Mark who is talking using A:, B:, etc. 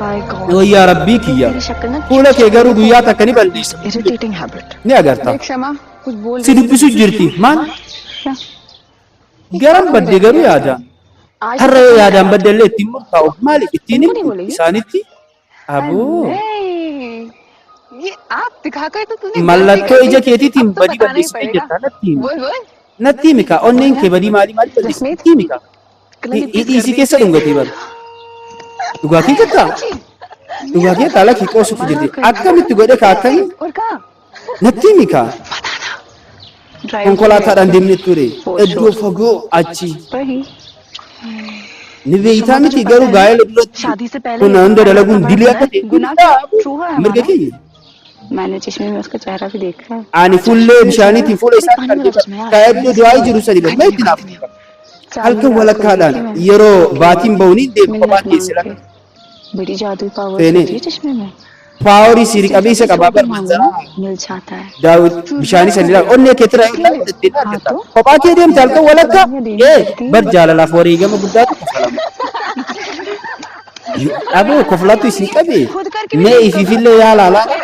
A: By God.
B: Yoo yaa rabbii kiyya fuula kee garuu guyyaa takka ni balleessa
A: Irritating habit.
B: ni agarta.
A: देख क्षमा कुछ बोल
B: Si dubbisu jirti maal garan badde garuu yaadaan.
A: आज
B: Har'a yoo yaadaan badde illee ittiin murtaa'u maaliif ittiin himtu isaanitti aboo
A: नहीं, ये आप दिखाकर तो तूने
B: mallattoo ija keetiitiin
A: अब तो
B: badii
A: बताना ही
B: balleessitee
A: पड़ेगा।
B: jirta natti himi.
A: बोल बोल
B: Natti himi kaa onneen kee badii maalii maalii balleessite natti himi kaa. Hidhii isii keessa dhungatee bara. Dhugaa kee jettaa? Dhugaa kee taala kee qoosuuf jirti. Akkamitti godhe kaa akkamii?
A: और कहा
B: Natti himi kaa.
A: Drive
B: Konkolaataadhaan deemnee ture. Iddoo fagoo achi.
A: वही
B: Ni beeytaa miti garuu gaa'ela duratti
A: शादी से पहले
B: kun hunda dalaguun dilii akka ta'e
A: गुनाह ट्रू है
B: mirga
A: हमारा।
B: keenya.
A: मैंने चश्मे में उसका चेहरा भी देखा है
B: Ani fuullee bishaaniitiin fuula isaa argee kaa iddoo du'aa jiru sani badma itti naaf. Halkan walakkaadhaan yeroo baatiin bahu ni deemu kophaa keessa lafa.
A: बड़ी जादुई पावर
B: Feene.
A: होती है चश्मे में
B: Paaworii sirii qabeessa qabaa
A: जो भी मांगो
B: barbaada.
A: मिल जाता है
B: Daawit bishaanii sani lafa onnee kee tira ittiin argata. Kophaa kee deemte halkan walakkaa ee bar jaalalaaf wareegama guddaatu kafalama. Dhaboo koflaatu isin qabe mee ifiifillee yaalaa laata.